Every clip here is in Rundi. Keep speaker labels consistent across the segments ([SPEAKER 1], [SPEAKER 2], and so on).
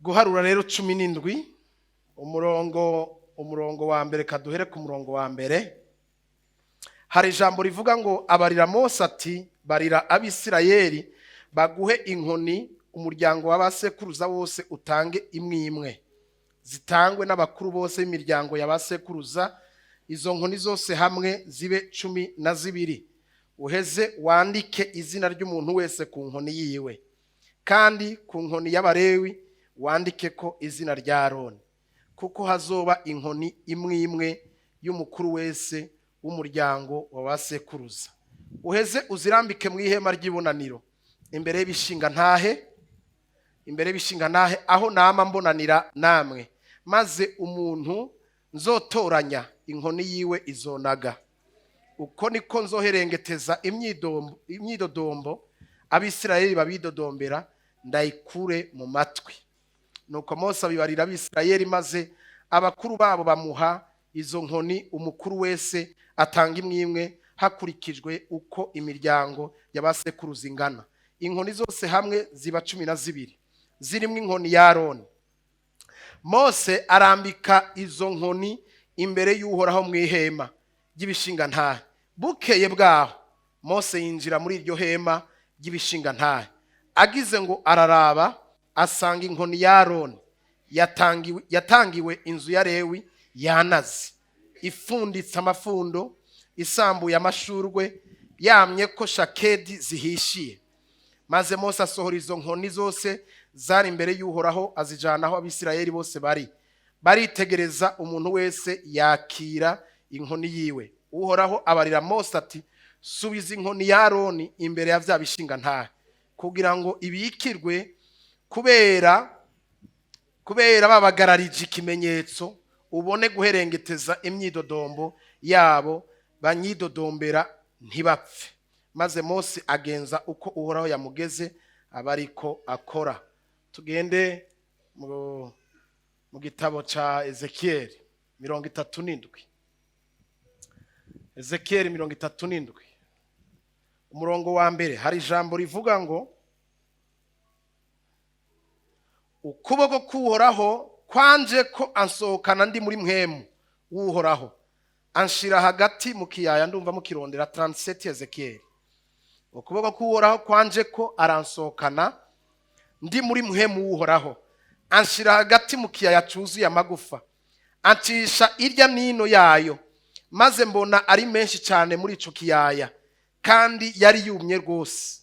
[SPEAKER 1] Guharura rero 17, umurongo wa mbere. Kaduhere ku murongo wa mbere. Hari ijambo rivuga ngo: "Abarira Mose ati: Barira Abisirayeli baguhe inkoni, umuryango w'abasekuruza wose utange imwe imwe, zitangwe n'abakuru bose b'imiryango y'abasekuruza. Izo nkoni zose hamwe zibe 12. Uheze wandike izina ry'umuntu wese ku nkoni yiwe, kandi ku nkoni y'Abarewi wandike ko izina rya Aroni, kuko hazoba inkoni imwe imwe y'umukuru wese w'umuryango wa basekuruza. Uheze uzirambike mu ihema ry'ibonaniro imbere y'ibishinga ntahe, imbere y'ibishinga ntahe, aho nama mbonanira namwe. Maze umuntu nzotoranya, inkoni yiwe izonaga. Uko niko nzoherengeteza imyidodombo Abisirayeli babidodombera, ndayikure mu matwi." Nuko Mose abibarira Abisirayeli, maze abakuru babo bamuha izo nkoni, umukuru wese atanga imwe imwe hakurikijwe uko imiryango y'abasekuruza ingana. Inkoni zose hamwe ziba 12, zirimo inkoni ya Aroni. Mose arambika izo nkoni imbere y'Uhoraho mu ihema ry'ibishingantahe. Bukeye bwaho Mose yinjira muri iryo hema ry'ibishingantahe, agize ngo araraba, asanga inkoni ya Aroni yatangiwe inzu ya Lewi yanaze, ifunditse amafundo, isambuye amashurwe, yamye ko shakedi zihishiye. Maze Mose asohora izo nkoni zose zari imbere y'Uhoraho, azijana aho Abisirayeli bose bari baritegereza, umuntu wese yakira inkoni yiwe. Uhoraho abarira Mose ati: "Subiza inkoni ya Aroni imbere ya bya bishingantahe kugira ngo ibikirwe kubera babagararije ikimenyetso, ubone guherengeteza imyidodombo yabo banyidodombera, ntibapfe." Maze Mose agenza uko Uhoraho yamugeze, aba ariko akora. Tugende mu gitabo ca Ezekiyeli 37. Ezekiyeli 37, umurongo wa mbere. Hari ijambo rivuga ngo: "Ukuboko k'Uhoraho kwanje ko, ansohokana ndi muri mpwemu w'Uhoraho, anshira hagati mu kiyaya." Ndumva mukirondera. 37 Ezekiyeli. "Ukuboko k'Uhoraho kwanje ko, aransohokana ndi muri mpwemu w'Uhoraho, anshira hagati mu kiyaya cyuzuye amagufa, ancisha irya nino yayo, maze mbona ari menshi cyane muri ico kiyaya, kandi yari yumye rwose.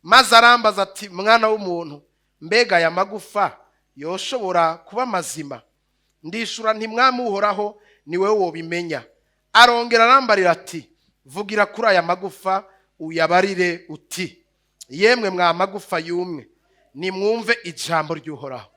[SPEAKER 1] Maze arambaza ati: Mwana w'umuntu, mbega aya magufa yoshobora kuba mazima? Ndishura nti: Mwami Uhoraho, ni wowe wobimenya. Arongera arambarira ati: Vugira kuri aya magufa, uyabarire uti: Yemwe mwa magufa yumwe, nimwumve ijambo ry'Uhoraho.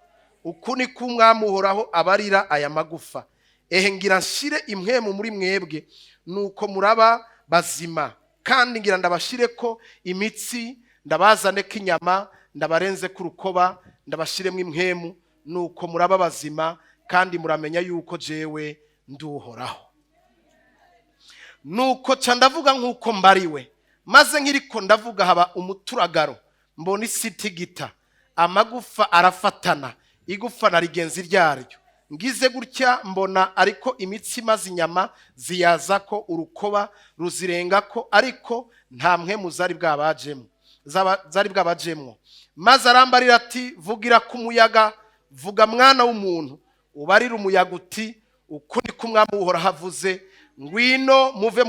[SPEAKER 1] Uku ni ko Umwami Uhoraho abarira aya magufa: Ehe, ngira nshire impwemu muri mwebwe, nuko muraba bazima, kandi ngira ndabashire ko imitsi, ndabazane ko inyama, ndabarenze ko urukoba, ndabashiremo impwemu, nuko muraba bazima, kandi muramenya yuko jewe nduhoraho. Nuko ca ndavuga nk'uko mbariwe. Maze nkiriko ndavuga, haba umuturagaro, mbona isi itigita, amagufa arafatana, igufa na rigenzi ryaryo. Ngize gutya mbona ariko imitsi, maze inyama ziyaza ko urukoba, ruzirengako, ariko nta mpwemu zari bwabajemo, zari bwabajemwo. Maze arambarira ati: Vugira ku muyaga, vuga mwana w'umuntu, ubarire umuyaga uti: Uku ni ko Umwami Uhoraho avuze: Ngwino muve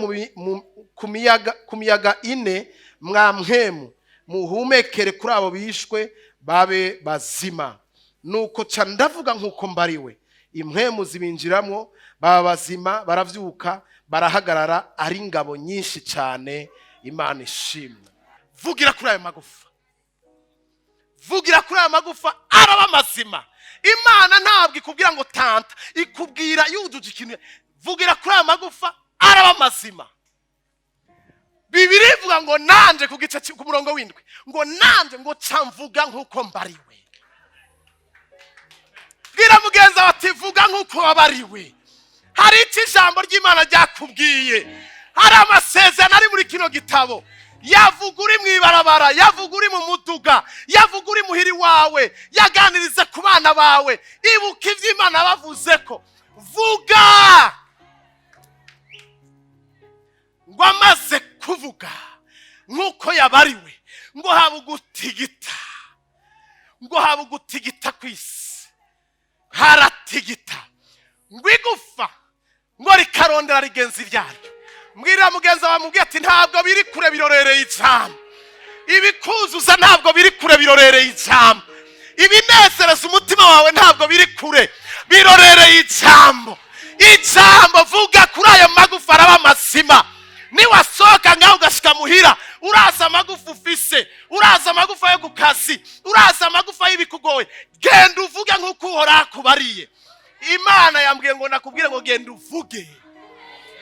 [SPEAKER 1] ku miyaga ine, mwa mpwemu, muhumekere kuri abo bishwe, babe bazima. Nuko ca ndavuga nk'uko mbariwe, impwemu zibinjiramo, baba bazima, baravyuka, barahagarara, ari ingabo nyinshi cyane. Imana ishimwe." Vugira kuri ayo magufa, vugira kuri ayo magufa, araba mazima. Imana ntabwo ikubwira ngo tanta, ikubwira yujuje ikintu. Vugira kuri ayo magufa, araba mazima. Bibiri ivuga ngo nanje ku gice ku murongo w'indwi ngo: "Nanje ngo ca mvuga nk'uko mbariwe." Bwira mugenzi wawe ati: "Vuga nk'uko wabariwe." Hari icyo ijambo ry'Imana ryakubwiye, hari amasezerano ari muri kino gitabo. Yavuga uri mu ibarabara, yavuga uri mu muduga, yavuga uri muhiri wawe, yaganirize ku bana bawe. Ibuka ibyo Imana bavuze ko vuga. Ngo amaze kuvuga nk'uko yabariwe, ngo haba ugutigita, ngo haba ugutigita ku isi, haratigita, ngo igufa ngo rikarondera rigenzi ryaryo. Mbwirira mugenzi wawe, mubwiye ati: "Ntabwo biri kure, birorereye ijambo." Ibikuzuza ntabwo biri kure, birorereye ijambo. Ibinezereza umutima wawe ntabwo biri kure, birorereye ijambo. Ijambo, vuga kuri ayo magufa, araba mazima. Niwasohoka ngaho ugashika muhira, uraza amagufa ufise, uraza amagufa yo ku kazi, uraza amagufa y'ibikugoye, genda uvuge nk'uko Uhoraho akubariye. Imana yambwiye ngo nakubwire ngo genda uvuge.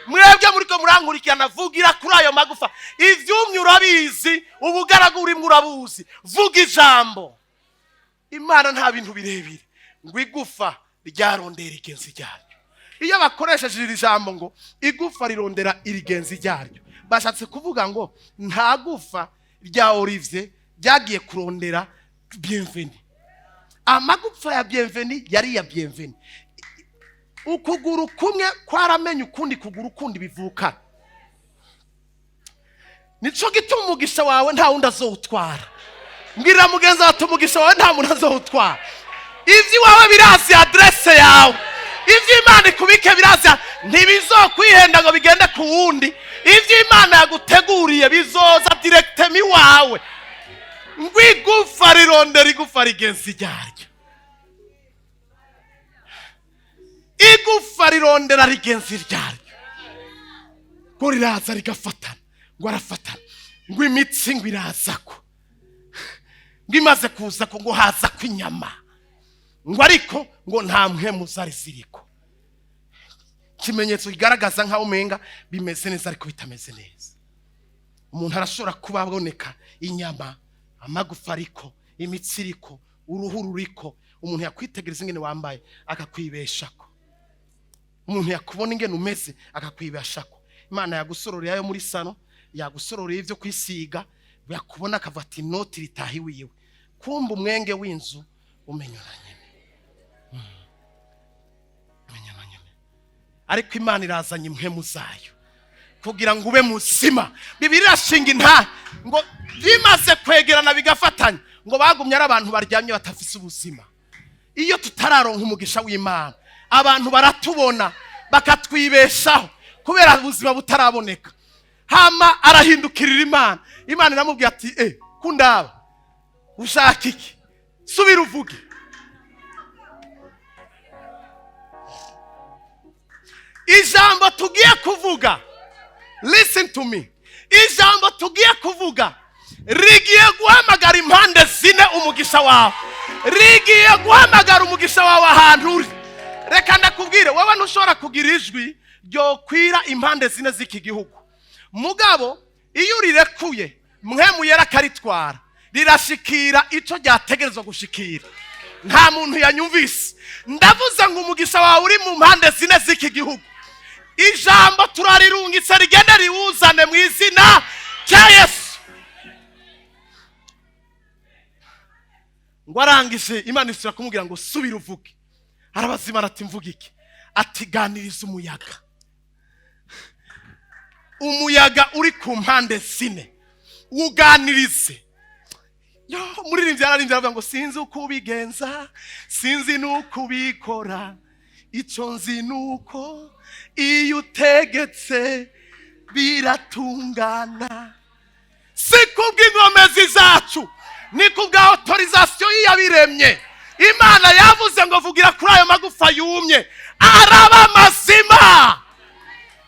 [SPEAKER 1] Mwebwe muriko murankurikirana, vugira kuri ayo magufa. Ivyumye urabizi, ubugaragu urimo urabuzi, vuga ijambo. Imana nta bintu birebire. Ngo igufa ryarondera igenzi ryaryo. Iyo bakoresheje iri jambo ngo igufa rirondera irigenzi ryaryo, bashatse kuvuga ngo nta gufa rya Olivier ryagiye kurondera Bienvenu. Amagufa ya Bienvenu yari iya Bienvenu. Ukuguru kumwe kwaramenye ukundi kuguru kundi bivukana. Nico gituma umugisha wawe nta wundi azowutwara. Mbwirira mugenzi wawe ati: "Umugisha wawe nta muntu azowutwara." Iby'iwawe birazi adresse yawe. Ibyo Imana ikubike birazi, ntibizokwihenda ngo bigende ku wundi. Ibyo Imana yaguteguriye bizoza directement iwawe. Ngo igufa rirondera igufa rigenzi ryaryo, igufa rirondera rigenzi ryaryo, ngo riraza rigafatana, ngo arafatana, ngo imitsi ngo iraza ko, ngo imaze kuza ko, ngo haza ko inyama, ngo ariko ngo nta mpwemu zari ziriko. Ikimenyetso kigaragaza nk'aho umenga bimeze neza ariko bitameze neza. Umuntu arashobora kuba aboneka inyama, amagufa ariko, imitsi iriko, uruhu ruriko. Umuntu yakwitegereza ingene wambaye akakwibeshako, umuntu yakubona ingene umeze akakwibeshako. Imana yagusororeye ayo muri salon, yagusororeye ibyo kwisiga, yakubona akavuga ati: "Inoti ritaha iwiwe." Kumva umwenge w'inzu umenyura nyine, umenyura nyine. Ariko Imana irazanye impwemu zayo kugira ngo ube muzima. Bibiri irashinga inta ngo bimaze kwegerana bigafatanya, ngo bagumye ari abantu baryamye batafise ubuzima. Iyo tutararonka umugisha w'Imana, abantu baratubona bakatwibeshaho kubera ubuzima butaraboneka. Hama arahindukirira Imana, Imana iramubwira ati: "Eh, kundaba ushaka iki? Subira uvuge." Ijambo tugiye kuvuga, listen to me, ijambo tugiye kuvuga rigiye guhamagara impande zine umugisha wawe, rigiye guhamagara umugisha wawe ahantu uri. Reka ndakubwire, wowe ntushobora kugira ijwi ryokwira impande zine z'iki gihugu. Mugabo iyo urirekuye, Mpwemu Yera akaritwara, rirashikira icyo ryategerezwa gushikira. Nta muntu yanyumvise. Ndavuze ngo umugisha wawe uri mu mpande zine z'iki gihugu, ijambo turarirungitse, rigende riwuzane mu izina rya Yesu. Ngo arangije, Imana isubira kumubwira ngo subira uvuge. Arabaza Imana ati: "Mvuge iki?" Ati: "Ganiriza umuyaga, umuyaga uri ku mpande zine wuganirize." Yo, umuririmbyi yararimbye aravuga ngo: "Sinzi uko ubigenza, sinzi n'uko ubikora, icyo nzi ni uko iyo utegetse biratungana." Si kubw'inkomezi zacu, ni kubwa autorisation y'Iyabiremye. Imana yavuze ngo vugira kuri ayo magufa yumye, araba mazima.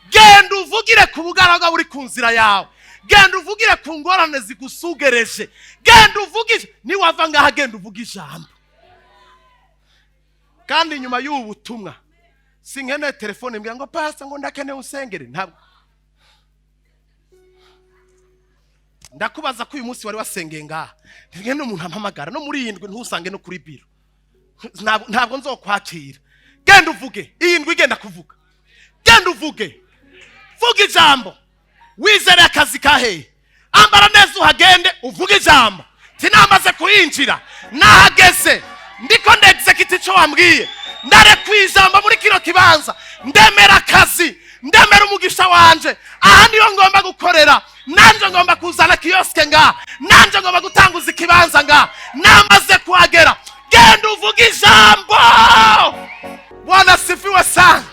[SPEAKER 1] Genda uvugire ku bugaragwa buri ku nzira yawe, genda uvugire ku ngorane zigusugereje, genda uvugire. Niwava ngaha, genda uvuge ijambo. Kandi nyuma y'ubu butumwa sinkeneye telefone mbwira ngo: "Pastor, ngo ndakeneye usengere." Ntabwo ndakubaza ko uyu munsi wari wasengeye ngaha. Ntikeneye umuntu ampamagara no muri iyi ndwi, ntusange no kuri biro. Ntabwo nzokwakira. Genda uvuge iyi ndwi, genda kuvuga, genda uvuge, vuga ijambo. Wizereye akazi ka hehe? Ambara neza uhagende uvuge ijambo. Tinamaze kuhinjira, nahageze, ndiko ndexécuta ico wambwiye. Ndarekuye ijambo muri kino kibanza, ndemera akazi, ndemera umugisha wanje. Aha niyo ngomba gukorera, nanje ngomba kuzana kiosque ngaha, nanje ngomba gutanguza ikibanza ngaha. Namaze kuhagera, genda uvuge ijambo. Bwana sifiwe sana.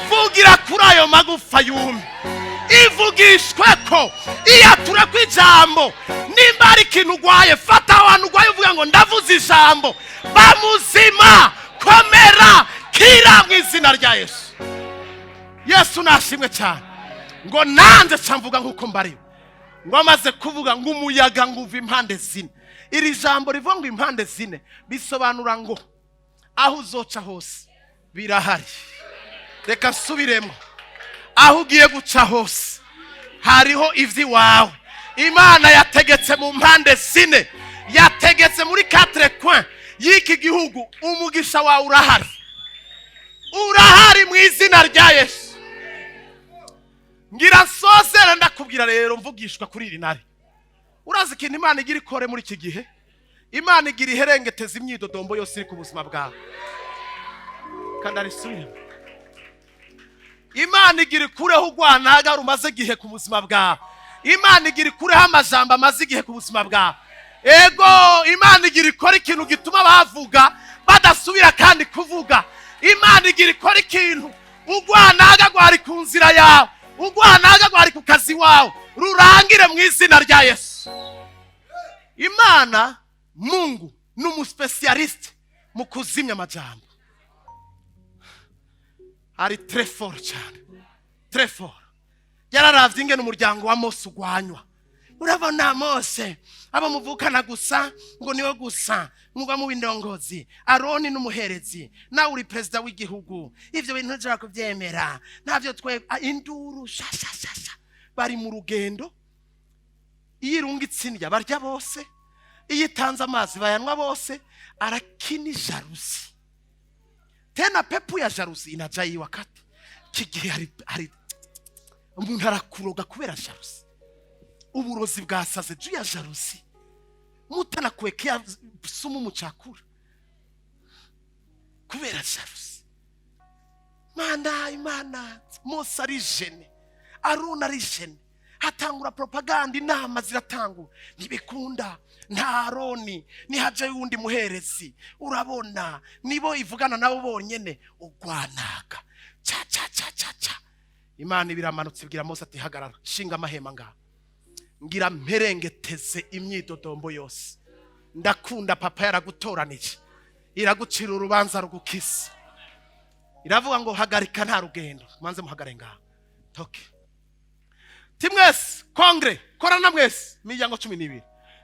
[SPEAKER 1] Vugira kuri ayo magufa yumye, ivugishwe ko iyature ko ijambo. Nimba hari ikintu urwaye, fata aho hantu urwaye uvuga ngo: "Ndavuze ijambo, ba muzima, komera, kira mu izina rya Yesu." Yesu nashimwe cyane. Ngo nanjye ca mvuga nk'uko mbariwe. Ngo amaze kuvuga, ngo umuyaga ngo uva impande zine. Iri jambo rivuga ngo impande zine bisobanura ngo aho uzoca hose birahari. Reka nsubiremo: aho ugiye guca hose hariho ivy'iwawe. Imana yategetse mu mpande zine, yategetse muri quatre coins y'iki gihugu. Umugisha wawe urahari, urahari mu izina rya Yesu. Ngira nsozere, ndakubwira rero, mvugishwa kuri iri ntare. Urazi ikintu Imana igira ikore muri iki gihe? Imana igira iherengeteza imyidodombo yose iri ku buzima bwawe. Kandi arisubiremo: Imana igira ikureho urwanaga rumaze igihe ku buzima bwawe. Imana igira ikureho amajambo amaze igihe ku buzima bwawe. Ego, Imana igira ikora ikintu gituma bavuga badasubira kandi kuvuga. Imana igira ikora ikintu, urwanaga rwari ku nzira yawe, urwanaga rwari ku kazi wawe, rurangire mu izina rya Yesu. Imana, Mungu ni umuspécialiste mu kuzimya amajambo, ari très fort cyane, très fort. Yararavye ingene umuryango wa Mose ugwanywa. Urabona Mose, abo muvukana gusa, ngo niwe gusa mugwa mu w'indongozi, Aroni n'umuherezi, nawe uri perezida w'igihugu. Ivyo bintu ntushobora kuvyemera, ntavyo twe. Induru shashashasha. Bari mu rugendo, iyo irungitse indya barya bose, iyo itanze amazi bayanwa bose. Arakini jalousie, tena pepo ya jalousie inajaa wakati iki gihe hari umuntu arakuroga kubera jalousie. Uburozi bwasaze juu ya jalousie, mutanakuwekea sumu muchakura kubera jalousie. Mana, Imana, Mose ari gêné, Aroni ari gêné, hatangura propaganda, inama ziratangura: ntibikunda, nta Aroni, nihajayo uwundi muherezi. Urabona nibo ivugana nabo bonyene. Ugwanaga ca ca ca ca ca. Imana ibiramanutse, ibwira Mose ati: "Hagarara, shinga amahema ngaha, ngira mperengeteze imyidodombo yose." Ndakunda papa yaragutoranije, iragucira urubanza rugukisa, iravuga ngo: "Hagarika, nta rugendo, manze muhagare ngaha." Toke ti mwese, congrès, korana mwese, imiryango 12.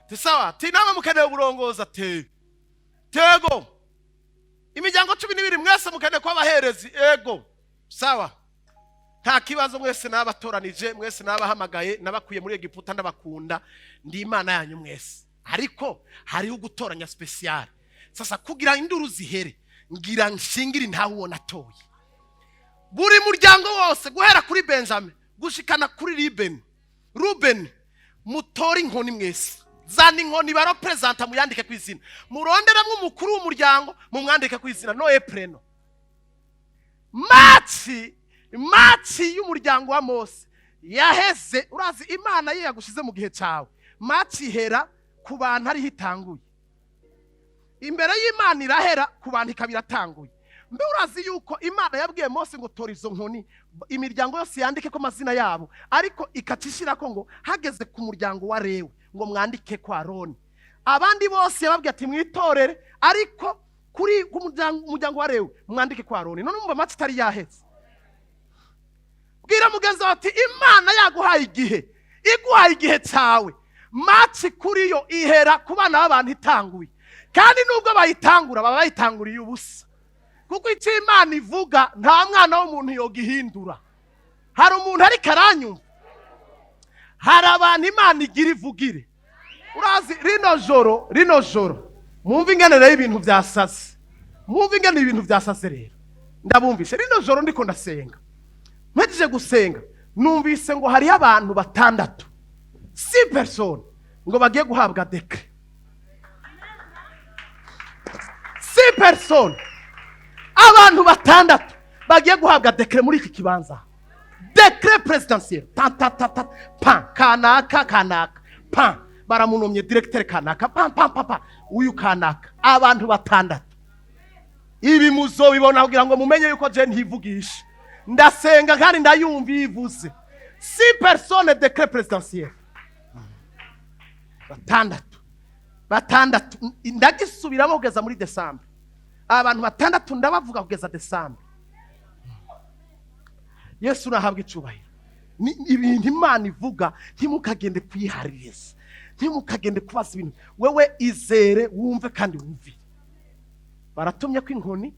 [SPEAKER 1] Ti sawa, ti namwe mukeneye uburongozi? Ate tego, imiryango 12 mwese mukeneye kuba abaherezi? Ego, sawa, nta kibazo. Mwese nabatoranije, mwese nabahamagaye, nabakuye muri Egiputa, ndabakunda, ndi Imana yanyu mwese. Ariko hariho gutoranya spécial. Sasa kugira induru zihere, ngira nshingire ntawe ubona atoye. Buri muryango wose, guhera kuri Benjamin gushikana kuri Ribeni, Rubeni, mutore inkoni mwese. Zana inkoni, bareprésenta, muyandike ku izina. Muronderemo umukuru w'umuryango, mumwandike ku izina, nom et prénom. Match, match y'umuryango wa Mose yaheze. Urazi Imana ye yagushize mu gihe cyawe, match ihera ku bantu ariho itanguye. Imbere y'Imana irahera, ku bantu ikaba iratanguye. Mbe urazi yuko Imana yabwiye Mose ngo: "Tora izo nkoni, imiryango yose yandike ko amazina yabo," ariko ikaca ko ngo hageze ku muryango wa Lewi ngo mwandike kwa Aroni. Abandi bose yababwiye ati: "Mwitorere," ariko kuri ku muryango wa Lewi mwandike kwa Aroni. None umva match itari yahetse. Bwira mugenzi wawe ati: "Imana yaguhaye igihe, iguhaye igihe cyawe, match kuri yo ihera ku bana b'abantu itanguye." Kandi nubwo bayitangura, baba bayitanguriye ubusa, kuko icyo Imana ivuga nta mwana w'umuntu yogihindura. Hari umuntu ariko aranyumva? Hari abantu Imana igira ivugire. Urazi rino joro, rino joro mwumve ingene rero ibintu byasaze, mwumve ingene ibintu byasaze. Rero ndabumvise, rino joro ndiko ndasenga, mpejeje gusenga numvise ngo hariho abantu batandatu. Six personnes ngo bagiye guhabwa décret. Six personnes, abantu batandatu bagiye guhabwa décret muri iki kibanza, décret présidentiel. Ta ta ta ta, pa kanaka kanaka, pa baramunomye directeur kanaka, pa pa pa pa uyu kanaka, abantu batandatu. Ibi muzobibona kugira ngo mumenye yuko je ntivugisha, ndasenga kandi ndayumva iyo ivuze. Six personnes, décret présidentiel, batandatu, batandatu. Ndagisubiramo kugeza muri décembre. Abantu batandatu ndabavuga kugeza décembre. Yesu nahabwa icubahiro. Ni ibintu Imana ivuga, ntimukagende kuyihaririza, ntimukagende kubaza ibintu. Wewe izere, wumve kandi wumvire. Baratumye ko inkoni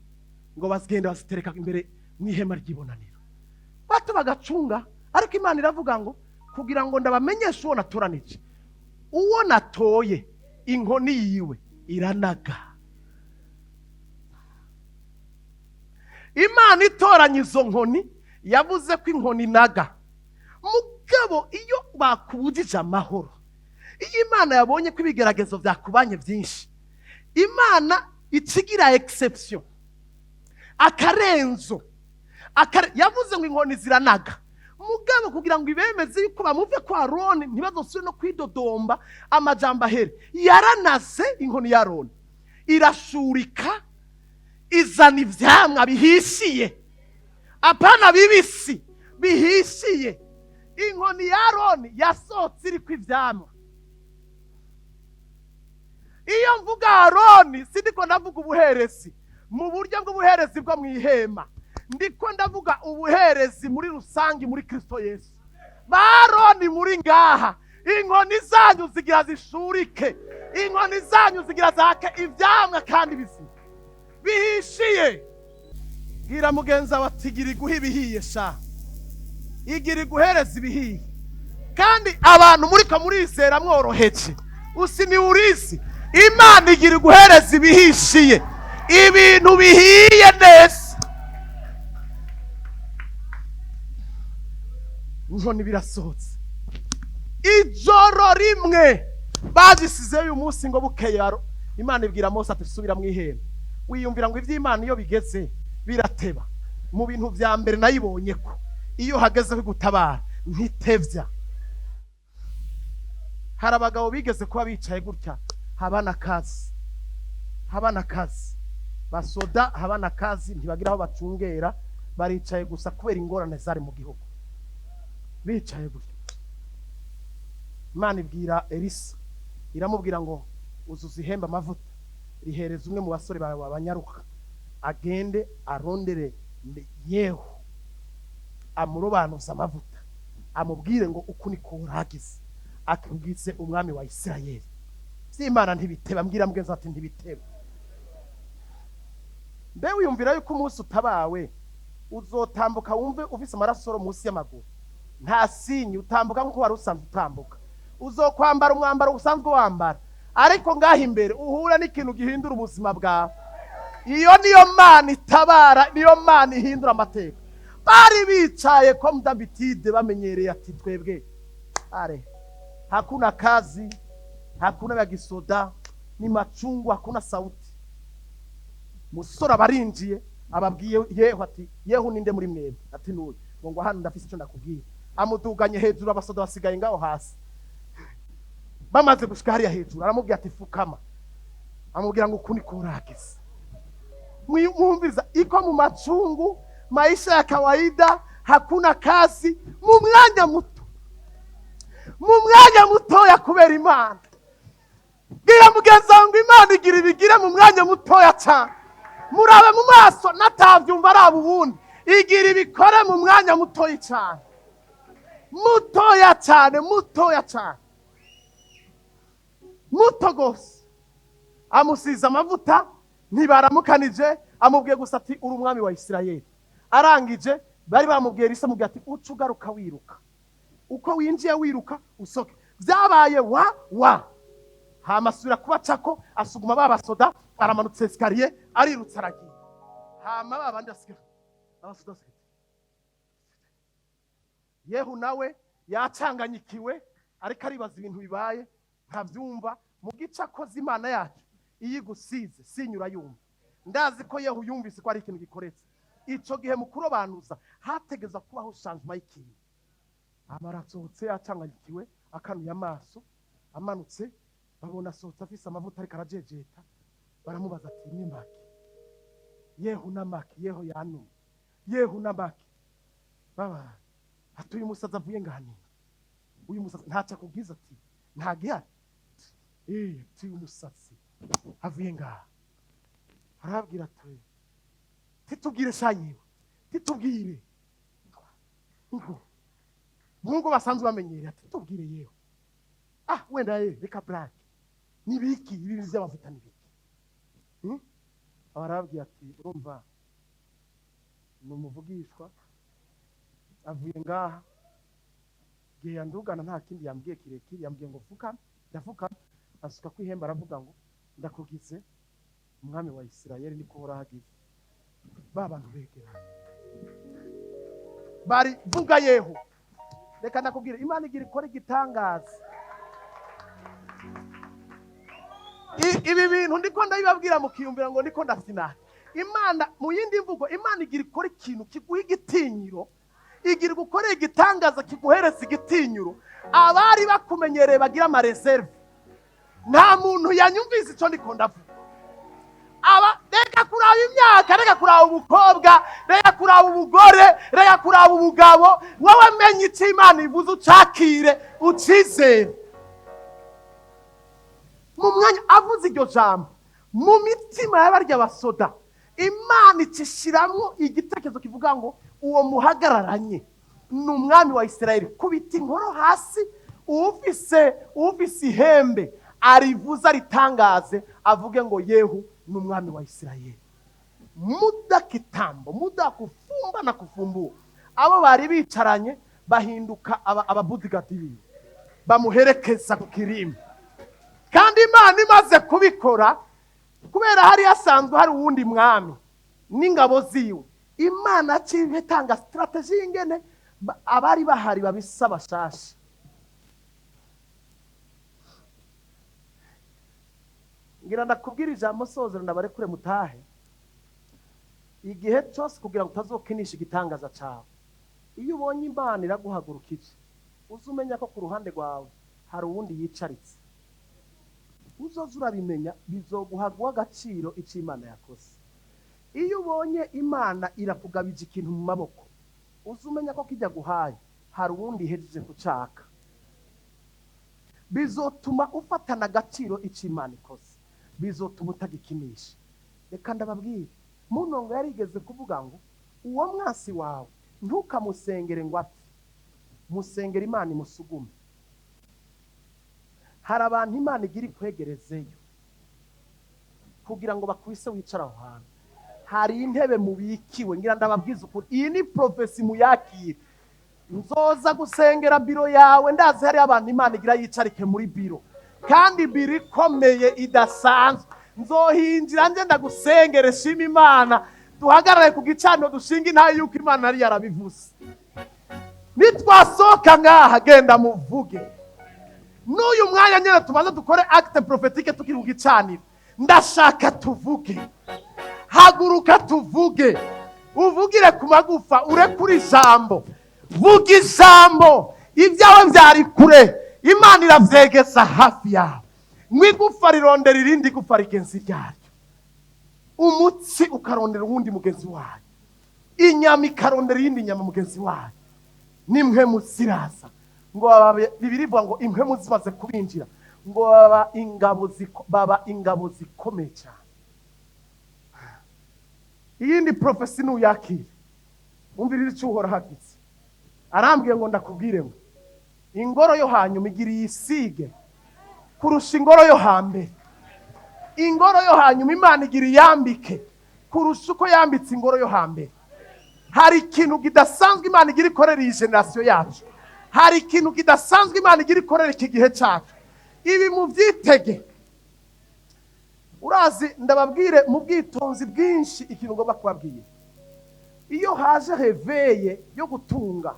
[SPEAKER 1] ngo bazigende bazitereka imbere mu ihema ry'ibonaniro, bato bagacunga. Ariko Imana iravuga ngo kugira ngo ndabamenyeshe uwo natoranije, uwo natoye, inkoni yiwe iranaga. Imana itoranya izo nkoni yavuze ko inkoni inaga. Mugabo iyo bakubujije amahoro, iyo Imana yabonye ko ibigeragezo byakubanye byinshi, Imana ikigira exception, akarenzo. Yavuze ngo inkoni ziranaga. Mugabo kugira ngo ibemeze yuko bamuve kwa Aroni, ntibazosubire no kwidodomba, amajambo ahere, yaranaze inkoni ya Aroni, irashurika, izana ivyamwa bihishiye, apana bibisi, bihishiye. Inkoni ya Aroni yasohotse iriko ivyamwa. Iyo mvuga Aroni, sindiko ndavuga ubuherezi mu buryo bw'ubuherezi bwo mu ihema, ndiko ndavuga ubuherezi muri rusange muri Kristo Yesu. Ba Aroni muri ngaha, inkoni zanyu zigira zishurike, inkoni zanyu zigira zake ivyamwa kandi bizima bihishiye. Bwira mugenzi wawe ati: "Gira iguhe ibihiye sha, igira iguhereza ibihiye." Kandi abantu muriko murizera mworoheje, usi ni urizi, Imana igira iguhereza ibihishiye, ibintu bihiye neza. Inkoni birasohotse ijoro rimwe, bazisizeyo uyu munsi ngo bukeye Imana ibwira Mose ati: "Subira mu ihema." Wiyumvira ngo iby'Imana iyo bigeze birateba. Mu bintu vya mbere nayibonye ko iyo hageze gutabara ntitevya. Hari abagabo bigeze kuba bicaye gutya, habana kazi, habana kazi, basoda habana kazi, ntibagira aho bacungera, baricaye gusa kubera ingorane zari mu gihugu. Bicaye gutya, Imana ibwira Elisa, iramubwira ngo: "Uzuza ihembe amavuta, rihereza umwe mu basore bawe babanyaruka, agende arondere Yehu, amurobanuze amavuta, amubwire ngo uku niko uragize, akubwitse umwami wa Isirayeli." By'Imana ntibiteba. Mbwira mugenzi ati: "Ntibiteba." Mbe wiyumvira yuko umunsi utabawe uzotambuka wumve ufise amaraso munsi y'amaguru? Nta sinyi, utambuka nk'uko wari usanzwe utambuka, uzokwambara umwambaro usanzwe wambara, ariko ngaho imbere uhura n'ikintu gihindura ubuzima bwawe. Iyo niyo Mana itabara, niyo Mana ihindura amateka. Bari bicaye comme d'habitude, bamenyereye ati: "Twebwe are hakuna kazi, hakuna ya gisoda, ni machungu, hakuna sauti." Musore abarinjiye, ababwiye Yehu ati: "Yehu ninde muri mwebwe?" Ati: "Nuyu." Ngo hano ndafise icyo ndakubwiye. Amuduganye hejuru, abasoda basigaye ngaho hasi. Bamaze gushika hariya hejuru, aramubwira ati: "Fukama." Amubwira ngo uku niko uragize. Mwumviza iko mu machungu, maisha ya kawaida, hakuna kazi, mu mwanya muto, mu mwanya mutoya, kubera Imana. Bwira mugenzi wawe ngo Imana igira ibigire mu mwanya mutoya cyane. Murabe mu maso, natavyumva araba ubundi. Igira ibikore mu mwanya mutoya cyane, mutoya cyane, mutoya cyane, muto gose. Amusize amavuta, ntibaramukanije, amubwiye gusa ati: "Uri umwami wa Isirayeli." Arangije, bari bamubwiye risa, amubwiye ati: "Uca ugaruka wiruka uko winjiye, wiruka usoke." Byabaye wa wa hama asubira kubacako, asuguma ba basoda, aramanutse escalier, arirutse, aragiye. Hama ba bandi basigaye, abasoda basigaye, Yehu nawe yacanganyikiwe. Ariko aribaza ibintu bibaye, ntabyumva. Mu gice akoze, Imana yacu iyo igusize sinyura yumva. Ndazi ko Yehu yumvise ko ari ikintu gikoretse. Icyo gihe mu kurobanuza hategeza kubaho changement y'ikintu. Amarasohotse acanganyikiwe, akanuye amaso, amanutse, babona asohotse afise amavuta, ariko arajejeta. Baramubaza ati: "Ni maki Yehu? Namaki Yehu yanumye? Yehu namaki?" Baba ati: "Uyu musazi avuye ngahanini, uyu musazi ntacyo akubwiza?" Ati: "Nta gihari." Ati: "Uyu musatsi avuye ngaha." Arababwira ati: "Titubwire sha yewe, titubwire." Ngo nk'uko basanzwe bamenyereye, ati: "Tubwire yewe." "Ah, wenda ye, reka blague, nibiki ibi by'amavuta, nibiki?" Arababwira ati: "Urumva, ni umuvugishwa avuye ngaha. Igihe yandugana nta kindi yambwiye kirekire, yambwiye ngo fukama, ndafukama, asuka ku ihembe, aravuga ngo ndakugize umwami wa Isirayeli, niko uhoraho agize." Ba bantu begeranye bari vuga Yehu. Reka ndakubwira, Imana igira ikora igitangaza. Ibi bintu ndiko ndabibabwira mukiyumvira ngo ndiko ndasinata Imana. Mu yindi mvugo, Imana igira ikora ikintu kiguha igitinyiro, igira gukora igitangaza kiguhereza igitinyiro. Abari bakumenyereye bagira ama réserves. Nta muntu yanyumvise icyo ndiko ndavuga. Aba reka kuraba imyaka, reka kuraba ubukobwa, reka kuraba ubugore, reka kuraba ubugabo. Wowe menye icyo Imana ivuze, ucakire, ucizere. Mu mwanya avuze iryo jambo, mu mitima y'abarya basoda Imana icishiramwo igitekerezo kivuga ngo uwo muhagararanye ni umwami wa Isirayeli. Kubita inkoro hasi, ufise ihembe arivuze, aritangaze, avuge ngo Yehu ni umwami wa Isirayeli. Muda kitambo, muda kufumba na kufumbua, abo bari bicaranye bahinduka aba bodyguard biwe, bamuherekeza ku kirimba. Kandi Imana imaze kubikora, kubera hari hasanzwe hari uwundi mwami n'ingabo ziwe, Imana aciye itanga stratégie y'ingene abari bahari babisa bashasha. Ngira ndakubwira ijambo sozera, ndabarekure mutahe. Igihe cyose kugira ngo utazokinisha igitangaza cyawe, iyo ubonye Imana iraguhagurukije, uze umenya ko ku ruhande rwawe hari uwundi yicaritse. Uzoza urabimenya, bizoguha guha agaciro icyo Imana yakoze. Iyo ubonye Imana irakugabije ikintu mu maboko, uze umenya ko kijya guhaye hari uwundi ihejeje kucaka. Bizotuma ufatana agaciro icyo Imana ikoze, bizotuma utagikinisha. Reka ndababwire, munongo yarigeze kuvuga ngo uwo mwasi wawe ntukamusengere ngo apfe, musengere Imana imusugume. Hari abantu Imana igira ikwegerezeyo kugira ngo bakwise wicara aho hantu hari intebe mubikiwe. Ngira ndababwiza ukuri, iyi ni prophétie, muyakire. Nzoza gusengera biro yawe. Ndazi hariyo abantu Imana igira yicarike muri biro, kandi biro ikomeye idasanzwe. Nzohinjira nje ndagusengere, shima Imana, duhagarare ku gicaniro, dushinga intahe yuko Imana yari yarabivuze. Nitwasohoka ngaha, genda muvuge. N'uyu mwanya nyine tubanze dukore acte prophétique tukiri ku gicaniro. Ndashaka tuvuge, haguruka tuvuge, uvugire ku magufa, urekure ijambo, vuga ijambo. Ibyawe byari kure, Imana iravyegeza hafi yawe. Ngo igufa rirondera irindi gufa rigenzi ryaryo, umutsi ukarondera uwundi mugenzi wayo, inyama ikarondera iyindi nyama mugenzi wayo, n'impwemu ziraza. Ngo bibiri ivuga ngo impwemu zimaze kubinjira, ngo baba ingabo zikomeye cyane. Iyindi prophétie nuyakire, umvirira icyo Uhoraho agize. Arambwiye ngo ndakubwire ngo ingoro yo hanyuma igira iyisige kurusha ingoro yo hambere. Ingoro yo hanyuma Imana igira iyambike kurusha uko yambitse ingoro yo hambere. Hari ikintu kidasanzwe Imana igira ikorera iyi génération yacu. Hari ikintu kidasanzwe Imana igira ikorera iki gihe cyacu. Ibi mubyitege. Urazi, ndababwire mu bwitonzi bwinshi ikintu ngomba kubabwira. Iyo haje réveil yo gutunga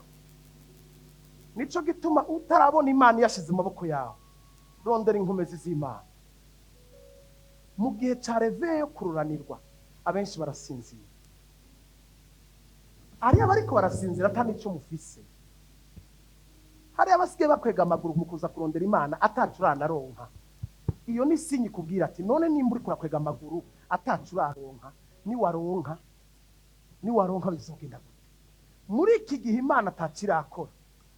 [SPEAKER 1] Nico gituma utarabona Imana yashize mu maboko yawe, rondera inkomezi z'Imana. Mu gihe cya réveil yo kururanirwa, abenshi barasinzira. Hariyo abariko barasinzira ata n'icyo mufise. Hariyo abasigaye bakwega amaguru mu kuza kurondera Imana atacu uranaronka. Iyo ni signe ikubwira ati: "None nimba uriko urakwega amaguru atacu uraronka, niwaronka bizogenda gute?" Muri iki gihe Imana atakirakora,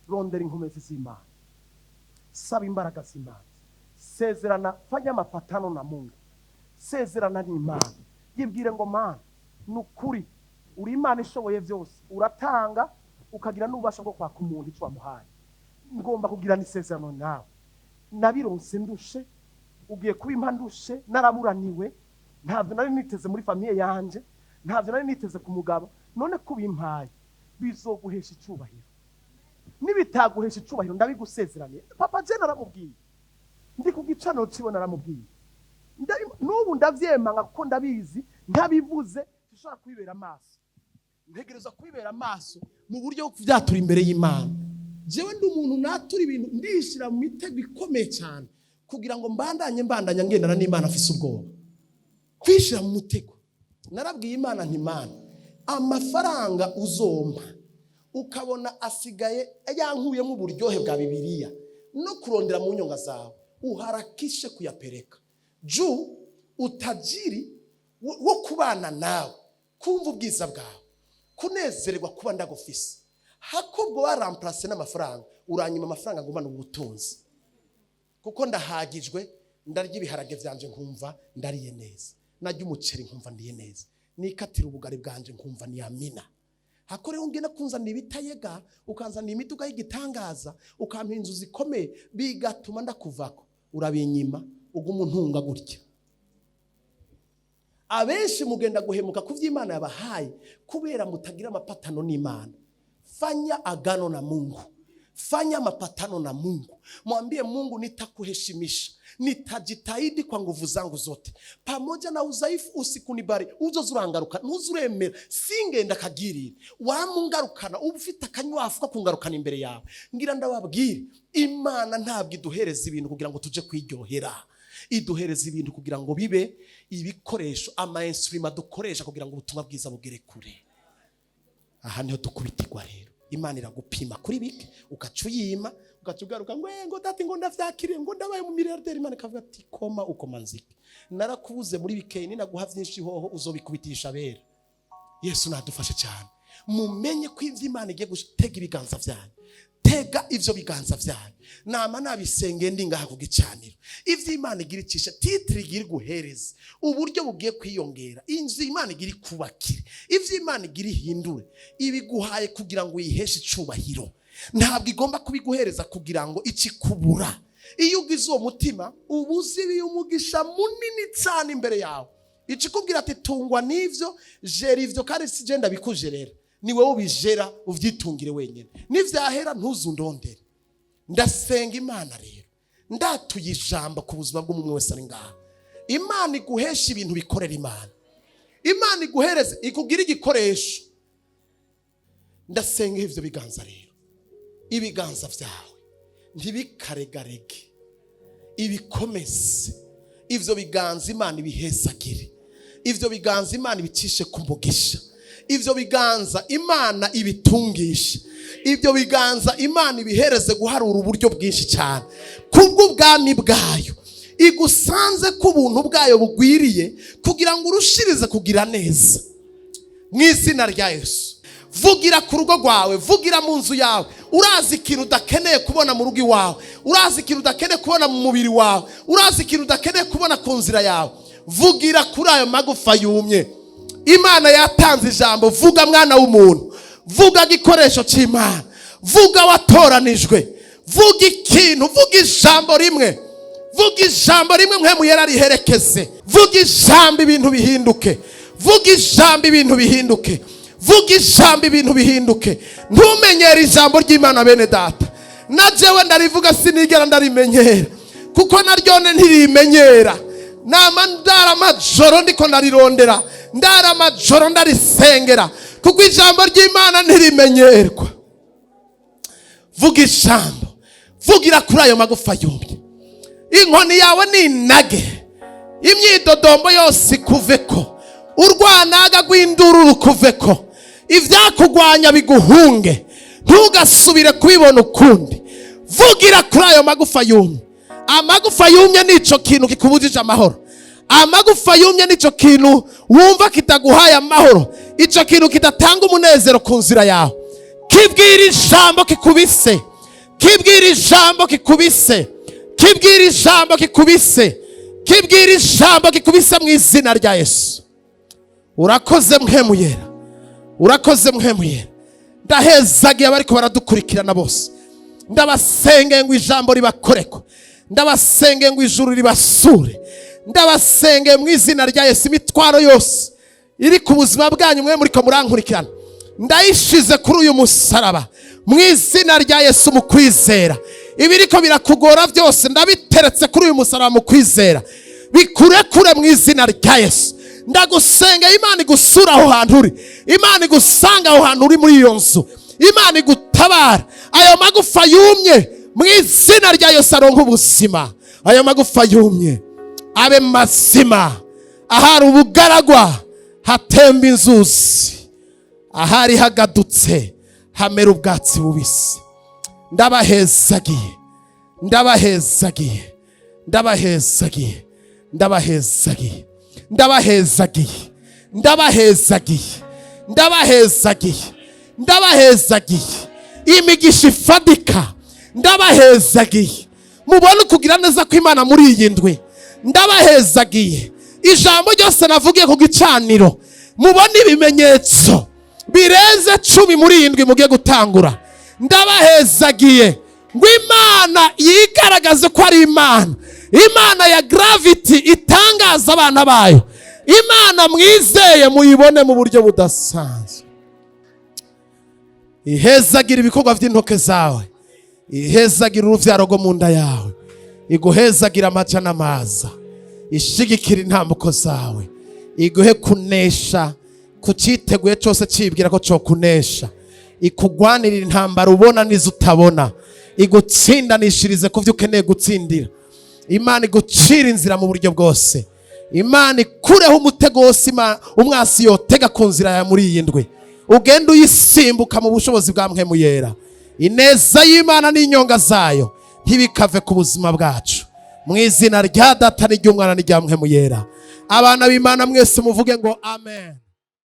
[SPEAKER 1] rondera inkomezi z'Imana, saba imbaraga z'Imana, sezerana, fanya mapatano na Mungu, sezerana n'Imana. Yibwire ngo: "Mana, ni ukuri uri Imana ishoboye byose, uratanga ukagira n'ububasha bwo kwaka umuntu icyo wamuhaye. Ngomba kugirana isezerano nawe. Nabironse ndushe, ugiye kubimpa ndushe, naraburaniwe, ntabyo nari niteze muri famille yanje, ntabyo nari niteze ku mugabo. None kubimpaye bizoguhesha icyubahiro? Nibitaguhesha icyubahiro, ndabigusezeraniye." Papa je naramubwiye, ndi ku gicaniro ciwe, naramubwiye. N'ubu ndavyemanga kuko ndabizi, ntabivuze dushobora kwibera amaso. Ntegereza kwibera amaso mu buryo bwo kuvyatura imbere y'Imana. Jewe ndi umuntu natura ibintu, ndishira mu mitego ikomeye cyane kugira ngo mbandanye mbandanya ngendana n'Imana afise ubwoba kwishira mu mutego. Narabwiye Imana nti: "Imana, amafaranga uzompa ukabona asigaye yankuyemo uburyohe bwa Bibiliya no kurondera mu nyonga zawe, uharakishe kuyapereka juu utajiri wo kubana nawe, kumva ubwiza bwawe, kunezererwa kuba ndagufise. Hakubwo waramplase n'amafaranga, uranyima amafaranga ngumana ubutunzi, kuko ndahagijwe. Ndarya ibiharage vyanje nkumva ndariye neza, narya umuceri nkumva ndiye neza, nikatira ubugari bwanje nkumva ni amina. Hako rero ngenda kunzanira ibitayega, ukanzanira imiduga y'igitangaza, ukampa inzu zikomeye, bigatuma ndakuvako, urabinyima, uguma untunga gutya." Abenshi mugenda guhemuka ku vy'Imana yabahaye kubera mutagira amapatano n'Imana. Fanya agano na Mungu, fanya mapatano na Mungu, mwambie Mungu: "Nitakuheshimisha, nitajitahidi kwa nguvu zangu zote, pamoja na udhaifu usikunibari. Uzoza urangaruka, ntuzuremera singenda akagirira wamungarukana, uba ufite akanywafu ko kungarukana imbere yawe." Ngira ndababwire, Imana ntabwo iduhereza ibintu kugira ngo tuje kwiryohera. Iduhereza ibintu kugira ngo bibe ibikoresho, ama instruments dukoresha kugira ngo ubutumwa bwiza bugere kure. Aha niho dukubitirwa rero. Imana iragupima kuri bike, ugaca uyima, ugaca ugaruka ngo: "Eh, ngo dati, ngo ndavyakiriye, ngo ndabaye mu miliyarderi." Imana ikavuga ati: "Koma ukoma nzike, narakubuze muri bikeyi, ninaguha vyinshi hoho uzobikubitisha abera." Yesu nadufashe cyane. Mumenye ko ivyo Imana igiye gutega ibiganza vyanyu, tega ivyo biganza vyanyu. Nama nabisengeye ndi ngaha ku gicaniro, ivyo Imana igira icisha, titre igira iguhereza, uburyo bugiye kwiyongera, inzu Imana igira ikubakire, ivyo Imana igira ihindure, ibiguhaye kugira ngo uyiheshe icubahiro. Ntabwo igomba kubiguhereza kugira ngo ikikubura. Iyo ugize uwo mutima, uba uzibiye umugisha munini cyane imbere yawe. Ikikubwira ati: "Tungwa n'ivyo, jera ivyo, kandi si je ndabikujerera, ni wowe ubijera, uvyitungire wenyine. Nivyahera ntuzundondere." Ndasenga Imana rero, ndatuye ijambo ku buzima bw'umwe wese ari ngaha: Imana iguhesha ibintu bikorera Imana, Imana iguhereze, ikugire igikoresho. Ndasenga ivyo biganza rero, ibiganza vyawe ntibikaregarege, ibikomeze. Ivyo biganza Imana ibihezagire, ivyo biganza Imana ibicishe ku mugisha, ivyo biganza Imana ibitungishe, ibyo biganza Imana ibihereze guharura uburyo bwinshi cyane kubw'ubwami bwayo. Igusanze ko ubuntu bwayo bugwiriye kugira ngo urushirize kugira neza, mu izina rya Yesu. Vugira ku rugo rwawe, vugira mu nzu yawe. Urazi ikintu udakeneye kubona mu rugo iwawe, urazi ikintu udakeneye kubona mu mubiri wawe, urazi ikintu udakeneye kubona ku nzira yawe. Vugira kuri ayo magufa yumye. Imana yatanze ijambo: "Vuga mwana w'umuntu, vuga gikoresho cy'Imana, vuga watoranijwe, vuga ikintu, vuga ijambo rimwe, vuga ijambo rimwe, mwe muyera riherekeze. Vuga ijambo ibintu bihinduke, vuga ijambo ibintu bihinduke, vuga ijambo ibintu bihinduke." Ntumenyere ijambo ry'Imana, bene data. Na jewe ndarivuga, sinigera ndarimenyera, kuko naryone ntirimenyera. Nama ndara amajoro ndiko ndarirondera, ndara amajoro ndarisengera, kuko ijambo ry'Imana ntirimenyerwa. Vuga ijambo, vugira kuri ayo magufa yumye. Inkoni yawe ni inage, imyidodombo yose ikuveko, urwanaga rw'induru rukuveko, ibyakugwanya biguhunge, ntugasubire kubibona ukundi. Vugira kuri ayo magufa yumye. Amagufa yumye nico kintu kikubujije amahoro. Amagufa yumye nico kintu wumva kitaguhaye amahoro, ico kintu kidatanga umunezero ku nzira yawe. Kibwira ijambo kikubise, kibwira ijambo kikubise, kibwira ijambo kikubise, kibwira ijambo kikubise mu izina rya Yesu. Urakoze Mpwemu Yera, urakoze Mpwemu Yera. Ndahezagiye abariko baradukurikirana bose. Ndabasenge ngo ijambo ribakoreko, ndabasenge ngo ijuru ribasure. Ndabasenge mu izina rya Yesu, imitwaro yose iri ku buzima bwanyu mwe muriko murankurikirana, ndayishize kuri uyu musaraba mu izina rya Yesu mu kwizera. Ibiriko birakugora byose ndabiteretse kuri uyu musaraba mu kwizera, bikurekure mu izina rya Yesu. Ndagusenga, Imana igusura aho hantu uri, Imana igusanga aho hantu uri muri iyo nzu, Imana igutabara. Ayo magufa yumye mu izina rya Yesu aronka ubuzima. Ayo magufa yumye abe mazima. Ahari ubugaragwa hatemba inzuzi, ahari hagadutse hamera ubwatsi bubisi. Ndabahezagiye, ndabahezagiye, ndabahezagiye, ndabahezagiye, ndabahezagiye, ndabahezagiye, ndabahezagiye, ndabahezagiye imigisha ifadika. Ndabahezagiye mubone ukugira neza kw'Imana muri iyi ndwi. Ndabahezagiye ijambo ryose navugiye ku gicaniro, mubone ibimenyetso birenze 10 muri iyi ndwi mugiye gutangura. Ndabahezagiye ngo Imana yigaragaze ko ari Imana, Imana ya gravity itangaza abana bayo. Imana mwizeye muyibone mu buryo budasanzwe. Ihezagira ibikorwa by'intoke zawe, ihezagira urubyaro rwo mu nda yawe, iguhezagira amaca n'amaza, ishigikira intambuko zawe, iguhe kunesha ku cyiteguye cyose cyibwira ko cyokunesha, ikugwanirira intambara ubona n'izo utabona, igutsindanishirize ku byo ukeneye gutsindira. Imana igucira inzira mu buryo bwose. Imana ikureho umutego wose umwasi yotega ku nzira ya muri iyi ndwi, ugenda uyisimbuka mu bushobozi bwa Mpwemu Yera. Ineza y'Imana n'inyonga zayo ntibikave ku buzima bwacu, mu izina rya Data n'iry'Umwana n'irya Mpwemu Yera. Abana b'Imana mwese muvuge ngo amen.